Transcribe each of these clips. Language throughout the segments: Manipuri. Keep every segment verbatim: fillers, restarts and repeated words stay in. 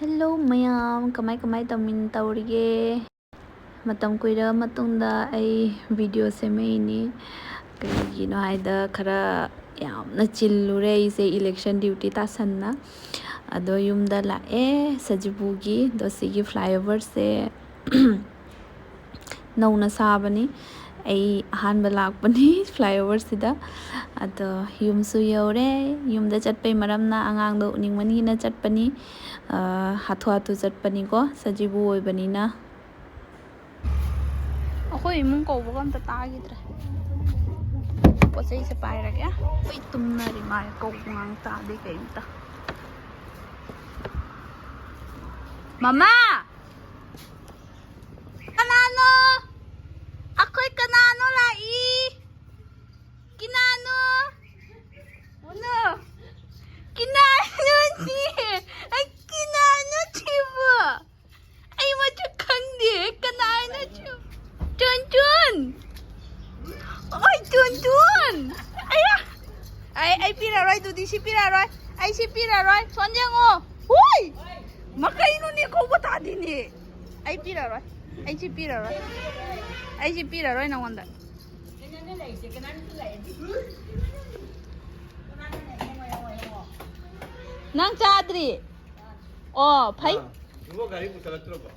ꯍꯦꯜꯂꯣ ꯃꯌꯥꯝ, ꯀꯃꯥꯏ ꯀꯃꯥꯏ ꯇꯧꯃꯤꯟ-, ꯇꯧꯔꯤꯒꯦ? ꯃꯇꯝ ꯀꯨꯏꯔꯕ ꯃꯇꯨꯡꯗ ꯑꯩ ꯚꯤꯗꯤꯑꯣ ꯁꯦꯝꯃꯛꯏꯅꯤ꯫ ꯀꯩꯒꯤꯅꯣ ꯍꯥꯏꯗ, ꯈꯔ ꯌꯥꯝꯅ ꯆꯤꯜꯂꯨꯔꯦ ꯑꯩꯁꯦ, ꯏꯂꯦꯛꯁꯟ ꯗ꯭ꯌꯨꯇꯤ ꯇꯥꯁꯟꯅ꯫ ꯑꯗꯣ ꯌꯨꯝꯗ ꯂꯥꯛꯑꯦ ꯁꯖꯤꯕꯨꯒꯤ꯫ ꯑꯗꯣ ꯁꯤꯒꯤ ꯐ꯭ꯂꯥꯏꯑꯣꯚꯔꯁꯦ ꯅꯧꯅ ꯁꯥꯕꯅꯤ꯫ ꯑꯩ ꯑꯍꯥꯟꯕ ꯂꯥꯛꯄꯅꯤ ꯐ꯭ꯂꯥꯏꯑꯣꯚꯔꯁꯤꯗ꯫ ꯑꯗꯣ ꯌꯨꯝꯁꯨ ꯌꯧꯔꯦ꯫ ꯌꯨꯝꯗ ꯆꯠꯄꯩ ꯃꯔꯝꯅ ꯑꯉꯥꯡꯗꯣ ꯎꯅꯤꯡꯃꯟꯒꯤꯅ ꯆꯠꯄꯅꯤ꯫ ꯑ, ꯍꯥꯊꯨ ꯍꯥꯊꯨ ꯆꯠꯄꯅꯤꯀꯣ, ꯁꯖꯤꯕꯨ ꯑꯣꯏꯕꯅꯤꯅ꯫ ꯑꯩꯈꯣꯏ ꯏꯃꯨꯡ ꯀꯧꯕꯒ ꯑꯝꯇ ꯇꯥꯈꯤꯗ꯭ꯔꯦ꯫ ꯄꯣꯠ ꯆꯩꯁꯦ ꯄꯥꯏꯔꯒꯦ꯫ ꯑꯩꯈꯣꯏ ꯇꯨꯝꯅꯔꯤ ꯃꯥꯜꯂꯦ, ꯀꯧꯕ ꯉꯥꯡ ꯇꯥꯗꯦ ꯀꯩꯝꯇ꯫ ꯃꯃꯥ! ꯀꯅꯥꯅꯣ? ꯑꯩꯈꯣꯏ ꯀꯅꯥꯅꯣ ꯂꯥꯛꯏ? ꯀꯅꯥꯅꯣ? ꯎꯅꯣ꯫ ꯀꯅꯥꯅꯣ ꯁꯤ? ꯑꯩ ꯀꯅꯥꯅꯣ ꯁꯤꯕꯨ? ꯑꯩ ꯃꯁꯛ ꯈꯪꯗꯦ꯫ ꯀꯅꯥꯅꯣ ꯁꯤ? ꯆꯨꯟ ꯆꯨꯟ! ꯑꯣꯏ, ꯆꯨꯟ ꯆꯨꯟ! ꯑꯌꯥ! ꯑꯩ, ꯑꯩ ꯄꯤꯔꯔꯣꯏ ꯑꯗꯨꯗꯤ, ꯁꯤ ꯄꯤꯔꯔꯣꯏ꯫ ꯑꯩ ꯁꯤ ꯄꯤꯔꯔꯣꯏ꯫ ꯁꯣꯟ ꯌꯦꯡꯉꯣ꯫ ꯍꯨꯏ! ꯃꯥ ꯀꯩꯅꯣꯅꯦ, ꯀꯧꯕ ꯇꯥꯗꯦꯅꯦ꯫ ꯑꯩ ꯄꯤꯔꯔꯣꯏ꯫ ꯑꯩ ꯁꯤ ꯄꯤꯔꯔꯣꯏ꯫ ꯑꯩ ꯁꯤ ꯄꯤꯔꯔꯣꯏ ꯅꯉꯣꯟꯗ꯫ ꯅꯪ ꯆꯥꯗ꯭ꯔꯤ? ꯑꯣ, ꯐꯩ꯫ ꯏꯕꯣ, ꯒꯥꯔꯤ ꯄꯨꯁꯜꯂꯛꯇ꯭ꯔꯕꯣ?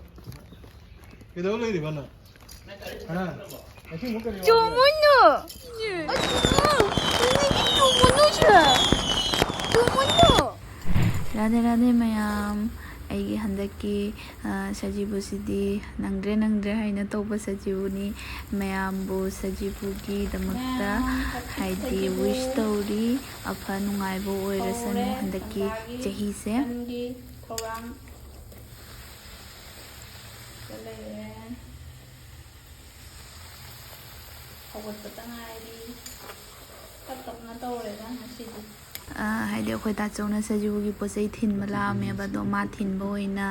ꯀꯩꯗꯧ ꯂꯩꯔꯤꯕ ꯅꯪ? ꯍꯥ? ꯉꯁꯤ ꯑꯃꯨꯛ ꯀꯔꯤ ꯋꯥꯔꯤꯅꯣ? ꯆꯨꯝꯃꯨꯅꯨ꯫ ꯑꯁ, ꯅꯪꯒꯤ ꯆꯨꯝꯃꯨꯅꯨꯁꯦ꯫ ꯆꯨꯝꯃꯨꯅꯨ꯫ ꯔꯥꯙꯦ ꯔꯥꯙꯦ ꯃꯌꯥꯝ, ꯑꯩꯒꯤ ꯍꯟꯗꯛꯀꯤ, ꯑ, ꯁꯖꯤꯕꯨꯁꯤꯗꯤ ꯅꯪꯗ꯭ꯔꯦ ꯅꯪꯗ꯭ꯔꯦ ꯍꯥꯏꯅ ꯇꯧꯕ ꯁꯖꯤꯕꯨꯅꯤ꯫ ꯃꯌꯥꯝꯕꯨ ꯁꯖꯤꯕꯨꯒꯤꯗꯃꯛꯇ ꯃꯌꯥꯝ ꯍꯥꯏꯗꯤ ꯁꯖꯤꯕꯨ wish ꯇꯧꯔꯤ, ꯑꯐ ꯅꯨꯡꯉꯥꯏꯕ ꯑꯣꯏꯔꯁꯅꯨ ꯍꯧꯔꯦ ꯍꯟꯗꯛꯀꯤ ꯁꯝꯕꯥꯒꯤ ꯆꯍꯤꯁꯦ꯫ ꯆꯟꯒꯤ ꯊꯧꯔꯥꯡ ꯂꯩꯔꯦ꯫ ꯍꯧꯒꯠꯄꯇ ꯉꯥꯏꯔꯤ꯫ ꯇꯞ ꯇꯞꯅ ꯇꯧꯔꯦꯗ ꯉꯁꯤꯗꯤ꯫ ꯑ, ꯍꯥꯏꯗꯤ ꯑꯩꯈꯣꯏ ꯇꯥꯆꯧꯅ ꯁꯖꯤꯕꯨꯒꯤ ꯄꯣꯠ ꯆꯩ ꯊꯤꯟꯕ ꯂꯥꯛꯑꯝꯃꯦꯕ, ꯑꯗꯣ ꯃꯥ ꯊꯤꯟꯕ ꯑꯣꯏꯅ,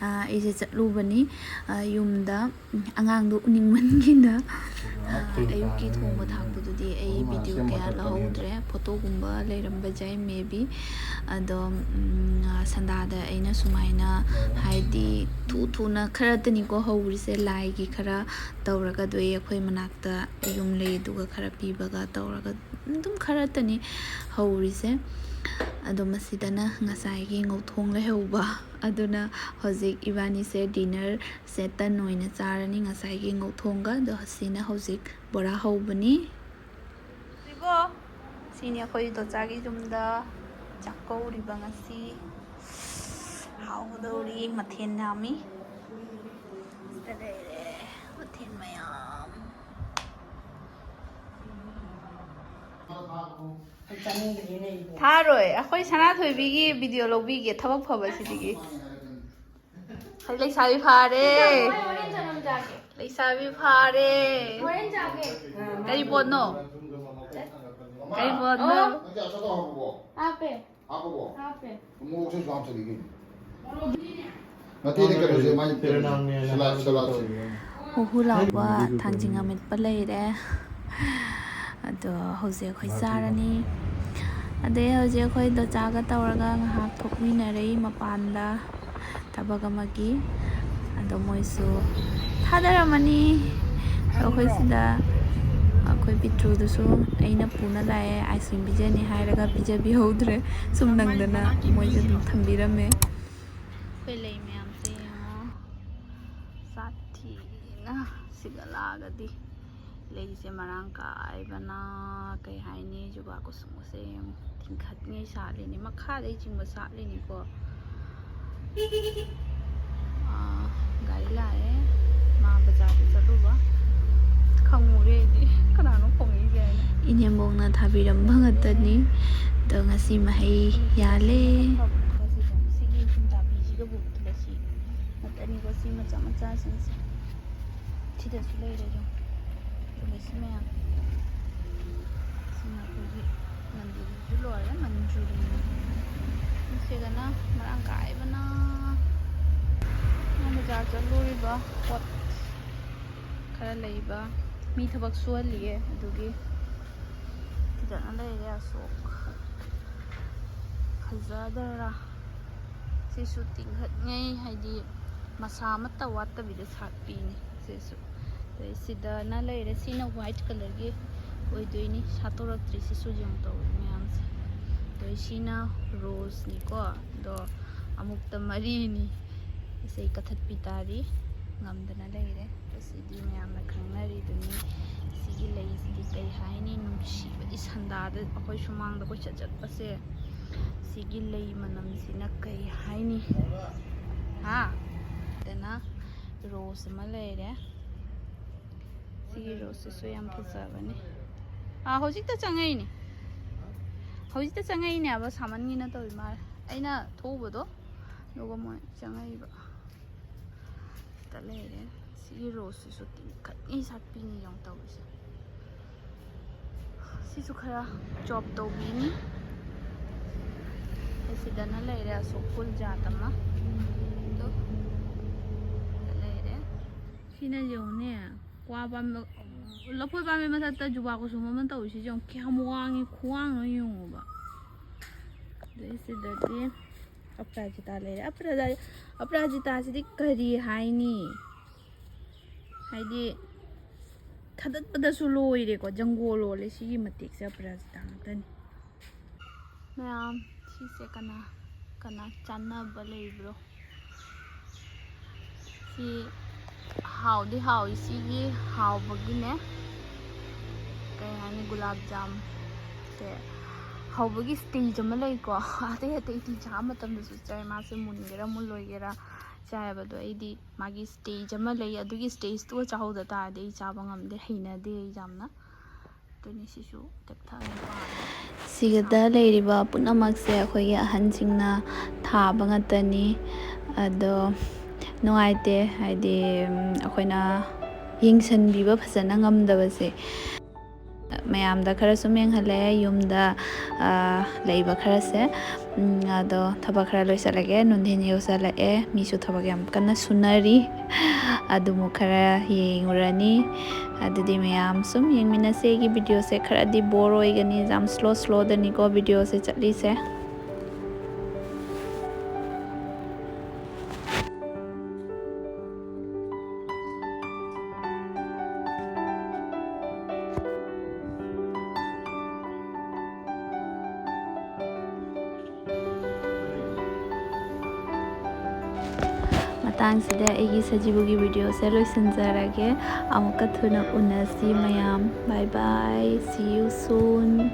ꯑ, ꯑꯩꯁꯦ ꯆꯠꯂꯨꯕꯅꯤ꯫ ꯑ, ꯌꯨꯝꯗ, ꯎꯝ, ꯑꯉꯥꯡꯗꯣ ꯎꯅꯤꯡꯃꯟꯒꯤꯅ, ꯑ, ꯑꯌꯨꯛꯀꯤ ꯊꯣꯡꯕ ꯊꯥꯛꯄꯗꯨꯗꯤ ꯑꯩ ꯚꯤꯗꯤꯑꯣ ꯀꯌꯥ ꯂꯧꯍꯧꯗ꯭ꯔꯦ꯫ ꯐꯣꯇꯣꯒꯨꯝꯕ ꯂꯩꯔꯝꯕ ꯌꯥꯏ, maybe꯫ ꯑꯗꯣ, ꯎꯝ, ꯁꯟꯗꯥꯗ ꯑꯩꯅ ꯁꯨꯃꯥꯏꯅ, ꯍꯥꯏꯗꯤ, ꯊꯨ ꯊꯨꯅ ꯈꯔꯇꯅꯤꯀꯣ ꯍꯧꯔꯤꯁꯦ, ꯂꯥꯏꯒꯤ ꯈꯔ ꯇꯧꯔꯒ, ꯑꯗꯨ ꯑꯩꯈꯣꯏ ꯃꯅꯥꯛꯇ ꯌꯨꯝ ꯂꯩ, ꯑꯗꯨꯒ ꯈꯔ ꯄꯤꯕꯒ ꯇꯧꯔꯒ ꯑꯗꯨꯝ ꯈꯔꯇꯅꯤ ꯍꯧꯔꯤꯁꯦ꯫ ꯑꯗꯣ ꯃꯁꯤꯗꯅ ꯉꯁꯥꯏꯒꯤ ꯉꯧꯊꯣꯡ ꯂꯩꯍꯧꯕ, ꯑꯗꯨꯅ ꯍꯧꯖꯤꯛ ꯏꯕꯥꯅꯤꯁꯦ dinner ꯁꯦ ꯇꯟ ꯑꯣꯏꯅ ꯆꯥꯔꯅꯤ, ꯉꯁꯥꯏꯒꯤ ꯉꯧꯊꯣꯡꯒ꯫ ꯑꯗꯣ ꯑꯁꯤꯅ ꯍꯧꯖꯤꯛ ꯕꯣꯔꯥ ꯍꯧꯕꯅꯤ꯫ ꯁꯤꯕꯣ, ꯁꯤꯅꯤ ꯑꯩꯈꯣꯏ ꯗꯣꯆꯥꯒꯤ ꯌꯨꯝꯗ ꯆꯥꯛꯀꯧꯔꯤꯕ ꯉꯁꯤ꯫ ꯍꯥꯎꯒꯗꯧꯔꯤ, ꯃꯊꯦꯜ ꯌꯥꯝꯃꯤ꯫ ꯁꯤꯗ ꯂꯩꯔꯦ ꯃꯊꯦꯜ ꯃꯌꯥꯝ꯫ ꯊꯥꯔꯣꯏ, ꯑꯩꯈꯣꯏ ꯁꯅꯥꯊꯣꯏꯕꯤꯒꯤ ꯚꯤꯗꯤꯑꯣ ꯂꯧꯕꯤꯒꯦ, ꯊꯕꯛ ꯐꯕꯁꯤꯗꯒꯤ꯫ ꯂꯩꯁꯥꯕꯤ ꯐꯥꯔꯦ꯫ ꯂꯩꯁꯥꯕꯤ ꯐꯥꯔꯦ꯫ ꯀꯔꯤ ꯄꯣꯠꯅꯣ? ꯀꯔꯤ ꯄꯣꯠꯅꯣ? ꯍꯥꯞꯄꯦ꯫ ꯍꯥꯞꯄꯕꯣ? ꯍꯥꯞꯄꯦ꯫ ꯃꯣꯔꯣꯛꯁꯦ ꯁꯨ ꯍꯥꯞꯆꯜꯂꯤ ꯀꯩꯅꯣ꯫ ꯅꯠꯇꯦꯗꯤ ꯀꯩꯅꯣꯁꯦ, ꯃꯥꯏ ꯁꯂꯥꯗ, ꯁꯂꯥꯗꯁꯦ꯫ ꯍꯨ ꯍꯨ ꯂꯥꯎꯕ ꯊꯥꯡꯖꯤꯡ ꯑꯃꯦꯠꯄ ꯂꯩꯔꯦ꯫ ꯑꯗꯣ ꯍꯧꯖꯤꯛ ꯑꯩꯈꯣꯏ ꯆꯥꯔꯅꯤ꯫ ꯑꯗꯩ ꯍꯧꯖꯤꯛ ꯑꯩꯈꯣꯏ ꯗꯣꯆꯥꯒ ꯇꯧꯔꯒ ꯉꯥꯏꯍꯥꯛ ꯊꯣꯛꯃꯤꯟꯅꯔꯛꯏ ꯃꯄꯥꯟꯗ ꯊꯕꯛ ꯑꯃꯒꯤ꯫ ꯑꯗꯣ ꯃꯣꯏꯁꯨ ꯊꯥꯗꯔꯝꯃꯅꯤ꯫ ꯑꯩꯈꯣꯏ ꯁꯤꯗ ꯑꯩꯈꯣꯏ ꯄꯤꯇ꯭ꯔꯨꯗꯨꯁꯨ ꯑꯩꯅ ꯄꯨꯅ ꯂꯥꯛꯑꯦ, ice cream ꯄꯤꯖꯅꯤ ꯍꯥꯏꯔꯒ ꯄꯤꯖꯕꯤꯍꯧꯗ꯭ꯔꯦ꯫ ꯁꯨꯝ ꯅꯪꯗꯅ ꯃꯣꯏꯁꯦ ꯑꯗꯨꯝ ꯊꯝꯕꯤꯔꯝꯃꯦ꯫ ꯑꯩꯈꯣꯏ ꯂꯩ ꯃꯌꯥꯝꯁꯦ ꯌꯦꯡꯉꯣ, ꯁꯥꯊꯤꯅ ꯁꯤꯒ ꯂꯥꯛꯑꯒꯗꯤ ꯂꯩꯁꯦ ꯃꯔꯥꯡ ꯀꯥꯏꯕꯅ, ꯀꯩ ꯍꯥꯏꯅꯤ, ꯖꯨꯕꯥ ꯀꯨꯁꯨꯝꯒꯁꯦ ꯌꯦꯡꯉꯣ, ꯇꯤꯡꯈꯠꯉꯩ ꯁꯥꯠꯂꯤꯅꯤ, ꯃꯈꯥꯗꯩ ꯆꯤꯡꯕ ꯁꯥꯠꯂꯤꯅꯤꯀꯣ꯫ ꯑꯥ, ꯒꯥꯔꯤ ꯂꯥꯛꯑꯦ, ꯃꯥ ꯕꯖꯥꯔꯗ ꯆꯠꯂꯨꯕ꯫ ꯈꯪꯉꯨꯔꯦ ꯑꯩꯗꯤ, ꯀꯅꯥꯅꯣ ꯈꯣꯡꯉꯛꯏꯁꯦ ꯍꯥꯏꯅ꯫ ꯏꯅꯦꯝꯕꯣꯛꯅ ꯊꯥꯕꯤꯔꯝꯕ ꯉꯥꯛꯇꯅꯤ꯫ ꯑꯗꯣ ꯉꯁꯤ ꯃꯍꯩ ꯌꯥꯜꯂꯦ꯫ ꯁꯤꯒꯤ ꯁꯤꯡꯇꯥꯕꯤꯁꯤꯒꯕꯨ ꯇꯨꯂꯁꯤ ꯃꯇꯠꯅꯤꯀꯣ, ꯁꯤ ꯃꯆꯥ ꯃꯆꯥꯁꯤꯡꯁꯦ꯫ ꯁꯤꯗꯁꯨ ꯂꯩꯔꯦ ꯑꯗꯨꯝ ꯇꯨꯂꯁꯤ ꯃꯌꯥꯝ꯫ ꯁꯤꯅ ꯑꯩꯈꯣꯏꯒꯤ ꯃꯟꯗꯤꯔꯁꯨ ꯂꯣꯏꯔꯦ, ꯃꯟꯖꯨꯔꯤ꯫ ꯁꯤꯗꯅ ꯃꯔꯥꯡ ꯀꯥꯏꯕꯅ ꯕꯖꯥꯔ ꯆꯠꯂꯨꯔꯤꯕ ꯄꯣꯠ ꯈꯔ ꯂꯩꯕ꯫ ꯃꯤ ꯊꯕꯛ ꯁꯨꯍꯜꯂꯤꯌꯦ, ꯑꯗꯨꯒꯤ ꯐꯖꯅ ꯂꯩꯔꯦ ꯑꯁꯣꯛ꯫ ꯐꯖꯗ꯭ꯔꯥ? ꯁꯤꯁꯨ ꯇꯤꯡꯈꯠꯉꯩ, ꯍꯥꯏꯗꯤ ꯃꯁꯥ ꯑꯃꯠꯇ ꯋꯥꯠꯇꯕꯤꯗ ꯁꯥꯠꯄꯤꯅꯤ ꯁꯤꯁꯨ꯫ ꯑꯗꯩ ꯁꯤꯗꯅ ꯂꯩꯔꯦ, ꯁꯤꯅ white colourꯒꯤ ꯑꯣꯏꯗꯣꯏꯅꯤ꯫ ꯁꯥꯠꯇꯣꯔꯛꯇ꯭ꯔꯤ꯫ ꯁꯤꯁꯨ ꯌꯦꯡꯉꯨ ꯇꯧꯔꯤ ꯃꯌꯥꯝꯁꯦ꯫ ꯑꯗꯩ ꯁꯤꯅ roseꯅꯤꯀꯣ, ꯑꯗꯣ ꯑꯃꯨꯛꯇ ꯃꯔꯤꯅꯤ꯫ ꯏꯁꯩ ꯀꯊꯠꯄꯤ ꯇꯥꯔꯤ, ꯉꯝꯗꯅ ꯂꯩꯔꯦ꯫ ꯑꯁꯤꯗꯤ ꯃꯌꯥꯝꯅ ꯈꯪꯅꯔꯤꯗꯨꯅꯤ꯫ ꯁꯤꯒꯤ ꯂꯩꯁꯤꯗꯤ ꯀꯩ ꯍꯥꯏꯅꯤ, ꯅꯨꯡꯁꯤꯕ ꯏꯁꯟꯗꯥꯗ ꯑꯩꯈꯣꯏ ꯁꯨꯃꯥꯡꯗ ꯀꯣꯏꯆꯠ ꯆꯠꯄꯁꯦ꯫ ꯁꯤꯒꯤ ꯂꯩ ꯃꯅꯝꯁꯤꯅ ꯀꯩ ꯍꯥꯏꯅꯤ? ꯍꯥ? ꯑꯗꯨꯅ rose ꯑꯃ ꯂꯩꯔꯦ꯫ ꯁꯤꯒꯤ roseꯁꯤꯁꯨ ꯌꯥꯝ ꯐꯖꯕꯅꯤ꯫ ꯑꯥ, ꯍꯧꯖꯤꯛꯇ ꯆꯪꯉꯛꯏꯅꯦ꯫ ꯍꯧꯖꯤꯛꯇ ꯆꯪꯉꯛꯏꯅꯦꯕ, ꯁꯥꯃꯟꯒꯤꯅ ꯇꯧꯔꯤ ꯃꯥꯜꯂꯦ꯫ ꯑꯩꯅ ꯊꯣꯛꯎꯕꯗꯣ, ꯑꯗꯨꯒ ꯃꯣꯏ ꯆꯪꯉꯛꯏꯕ꯫ ꯁꯤꯗ ꯂꯩꯔꯦ꯫ ꯁꯤꯒꯤ roseꯁꯤꯁꯨ ꯇꯤꯡꯈꯠꯉꯩ ꯁꯥꯠꯄꯤꯅꯤ ꯌꯦꯡꯉꯨ ꯇꯧꯔꯤꯁꯦ꯫ ꯁꯤꯁꯨ ꯈꯔ chop ꯇꯧꯕꯤꯅꯤ꯫ ꯑꯁꯤꯗꯅ ꯂꯩꯔꯦ ꯑꯁꯣꯛ ꯐꯨꯜ ꯖꯥꯠ ꯑꯃ꯫ ꯑꯗꯨ ꯂꯩꯔꯦ꯫ ꯁꯤꯅ ꯌꯦꯡꯉꯨꯅꯦ, ꯀ꯭ꯋꯥ ꯄꯥꯝꯕꯤ, ꯂꯐꯣꯏ ꯄꯥꯝꯕꯤ ꯃꯊꯛꯇ ꯖꯨꯕꯥ ꯀꯨꯁꯨꯝ ꯑꯃ ꯇꯧꯔꯤꯁꯤ ꯌꯦꯡꯉꯨ, ꯀꯌꯥꯝ ꯋꯥꯡꯉꯤ, ꯈꯨꯋꯥꯡꯅꯣ ꯌꯦꯡꯉꯨꯕ꯫ ꯑꯗꯩ ꯁꯤꯗꯗꯤ ꯑꯄꯔꯥꯖꯤꯇꯥ ꯂꯩꯔꯦ꯫ ꯑꯄꯔꯥꯖꯤꯇꯥ, ꯑꯄꯔꯥꯖꯤꯇꯥꯁꯤꯗꯤ ꯀꯔꯤ ꯍꯥꯏꯅꯤ? ꯍꯥꯏꯗꯤ ꯊꯥꯗꯠꯄꯗꯁꯨ ꯂꯣꯏꯔꯦꯀꯣ, ꯖꯪꯒꯣ ꯂꯣꯜꯂꯦ꯫ ꯁꯤꯒꯤ ꯃꯇꯦꯛꯁꯦ ꯑꯄꯔꯥꯖꯤꯇꯥ ꯉꯥꯛꯇꯅꯤ꯫ ꯃꯌꯥꯝ, ꯁꯤꯁꯦ ꯀꯅꯥ ꯀꯅꯥ ꯆꯥꯟꯅꯕ ꯂꯩꯕ꯭ꯔꯣ? ꯁꯤ ꯍꯥꯎꯗꯤ ꯍꯥꯎꯏ꯫ ꯁꯤꯒꯤ ꯍꯥꯎꯕꯒꯤꯅꯦ, ꯀꯩ ꯍꯥꯏꯅꯤ, ꯒꯨꯂꯥꯞ ꯖꯥꯝꯁꯦ ꯍꯧꯕꯒꯤ stage ꯑꯃ ꯂꯩꯀꯣ꯫ ꯑꯇꯩ ꯑꯇꯩꯗꯤ ꯆꯥꯕ ꯃꯇꯝꯗꯁꯨ ꯆꯥꯏ, ꯃꯥꯁꯦ ꯃꯨꯟꯒꯦꯔꯥ ꯃꯨꯜꯂꯣꯏꯒꯦꯔꯥ ꯆꯥꯏꯑꯕ꯫ ꯑꯗꯣ ꯑꯩꯗꯤ ꯃꯥꯒꯤ stage ꯑꯃ ꯂꯩ, ꯑꯗꯨꯒꯤ stageꯇꯨꯒ ꯆꯥꯍꯧꯗ ꯇꯥꯔꯗꯤ ꯑꯩ ꯆꯥꯕ ꯉꯝꯗꯦ, ꯍꯩꯅꯗꯦ ꯑꯩ ꯌꯥꯝꯅ꯫ ꯑꯗꯨꯅꯤ, ꯁꯤꯁꯨ ꯇꯦꯛꯊꯒꯦ ꯄꯥꯝꯃꯦ꯫ ꯁꯤꯒꯗ ꯂꯩꯔꯤꯕ ꯄꯨꯝꯅꯃꯛꯁꯦ ꯑꯩꯈꯣꯏꯒꯤ ꯑꯍꯟꯁꯤꯡꯅ ꯊꯥꯕ ꯉꯥꯛꯇꯅꯤ꯫ ꯑꯗꯣ ꯅꯨꯡꯉꯥꯏꯇꯦ, ꯍꯥꯏꯗꯤ, ꯎꯝ, ꯑꯩꯈꯣꯏꯅ ꯌꯦꯡꯁꯤꯟꯕꯤꯕ ꯐꯖꯅ ꯉꯝꯗꯕꯁꯦ꯫ ꯃꯌꯥꯝꯗ ꯈꯔ ꯁꯨꯝ ꯌꯦꯡꯍꯜꯂꯦ, ꯌꯨꯝꯗ, ꯑ, ꯂꯩꯕ ꯈꯔꯁꯦ꯫ ꯎꯝ, ꯑꯗꯣ ꯊꯕꯛ ꯈꯔ ꯂꯣꯏꯁꯤꯜꯂꯒꯦ, ꯅꯨꯡꯊꯤꯜ ꯌꯧꯁꯜꯂꯛꯑꯦ, ꯃꯤꯁꯨ ꯊꯕꯛ ꯌꯥꯝ ꯀꯟꯅ ꯁꯨꯅꯔꯤ꯫ ꯑꯗꯨꯃꯨꯛ ꯈꯔ ꯌꯦꯡꯉꯨꯔꯅꯤ꯫ ꯑꯗꯨꯗꯤ ꯃꯌꯥꯝ ꯁꯨꯝ ꯌꯦꯡꯃꯤꯟꯅꯁꯦ꯫ ꯑꯩꯒꯤ videoꯁꯦ ꯈꯔꯗꯤ bore ꯑꯣꯏꯒꯅꯤ, ꯌꯥꯝ slow slowꯗꯅꯤꯀꯣ videoꯁꯦ ꯆꯠꯂꯤꯁꯦ꯫ ꯃꯇꯥꯡꯁꯤꯗ ꯑꯩꯒꯤ ꯁꯖꯤꯕꯨꯒꯤ videoꯁꯦ ꯂꯣꯏꯁꯤꯟꯖꯔꯒꯦ꯫ ꯑꯃꯨꯛꯀ ꯊꯨꯅ ꯎꯅꯁꯤ ꯃꯌꯥꯝ꯫ Bye bye, see you soon꯫